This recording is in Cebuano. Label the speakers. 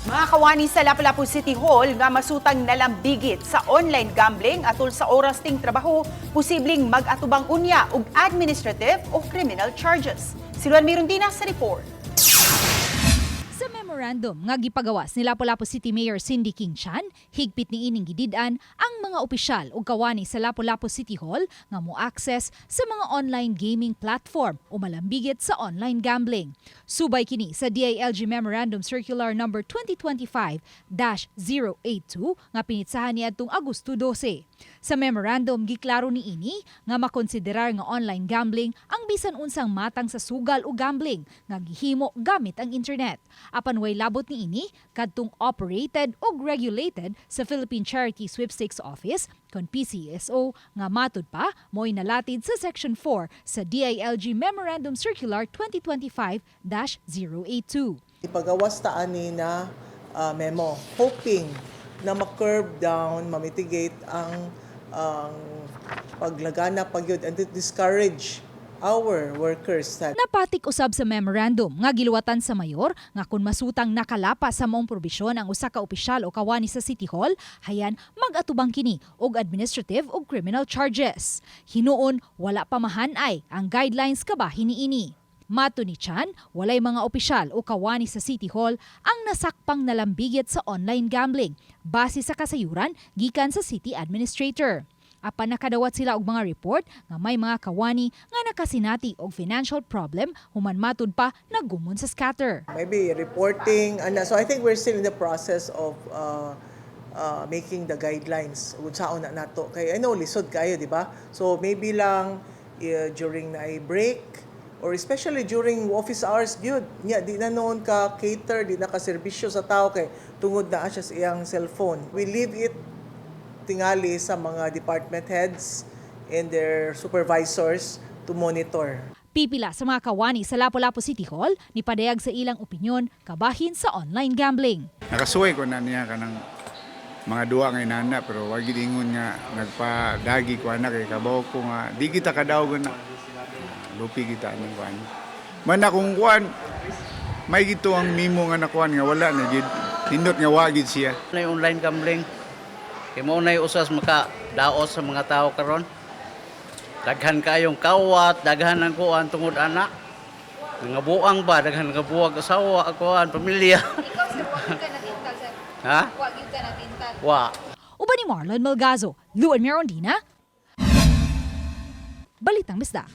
Speaker 1: Mga kawani sa Lapu-Lapu City Hall nga masutang nalambigit sa online gambling atul sa oras ting trabaho, posibleng mag-atubang unya og administrative o criminal charges. Si Luan Mirundina sa report.
Speaker 2: Sa memorandum nga gipagawas ni Lapu-Lapu City Mayor Cindy King Chan, higpit ni ining gidid-an ang mga opisyal ug kawani sa Lapu-Lapu City Hall nga mo-access sa mga online gaming platform o malambigit sa online gambling. Subay kini sa DILG Memorandum Circular Number 2025-082 nga pinitsahan niadtong Agosto 12. Sa memorandum, giklaro ni ini nga makonsiderar nga online gambling ang bisan unsang matang sa sugal o gambling nga gihimo gamit ang internet. Apan way labot ni ini kadtong operated og regulated sa Philippine Charity Sweepstakes Office kon PCSO nga matud pa mo'y nalatid sa Section 4 sa DILG Memorandum Circular 2025-082.
Speaker 3: Ipagawas ta ani na memo, hoping na ma-curb down, ma-mitigate ang paglaganap pagyud and to discourage our workers that
Speaker 2: Napatik usab sa memorandum nga giluwatan sa mayor nga kung masutang nakalapas sa maong probisyon ang usa ka opisyal o kawani sa City Hall, hayan mag-atubang kini og administrative o criminal charges. Hinuon wala pa mahanay ang guidelines kabahin niini. Matud ni Chan, walay mga opisyal o kawani sa City Hall ang nasakpang nalambigit sa online gambling base sa kasayuran gikan sa city administrator. Apan nakadawat sila og mga report nga may mga kawani nga nakasinati og financial problem human matud pa nagumon sa scatter.
Speaker 3: Maybe reporting and so I think we're still in the process of making the guidelines unsaon na nato kay I know lisod kayo, di ba? So maybe lang during na break or especially during office hours gyud nya di na noon ka cater, di na ka serbisyo sa tao kay tungod na siya sa iyang cellphone. We leave it tingali sa mga department heads and their supervisors to monitor.
Speaker 2: Pipila sa mga kawani sa Lapu-Lapu City Hall ni padayag sa ilang opinyon kabahin sa online gambling.
Speaker 4: Nakasuway ko na niya kanang mga duwa nga inana, pero wag gid ingon nga nagpadagi ko ana kay kabaw ko nga di kita kadawgon na lupi kita anang kuan man akong kuan may gito ang mimo nga nakuan nga wala na gid nindot nga wa gid siya.
Speaker 5: Na yung online gambling. Kay mao na usas maka daos sa mga tao karon. Daghan kayong kawat, daghan ang kuan tungod ana. Nga buang ba, daghan nga buwag asawa, kuan, pamilya.
Speaker 6: Ikaw, sir, wa ka natintal, sir?
Speaker 5: Ha?
Speaker 6: Wa gyud ka natintal?
Speaker 5: Wa.
Speaker 2: Uban ni Marlon Malgazo, Luan Mirondina, Balitang Bisdak.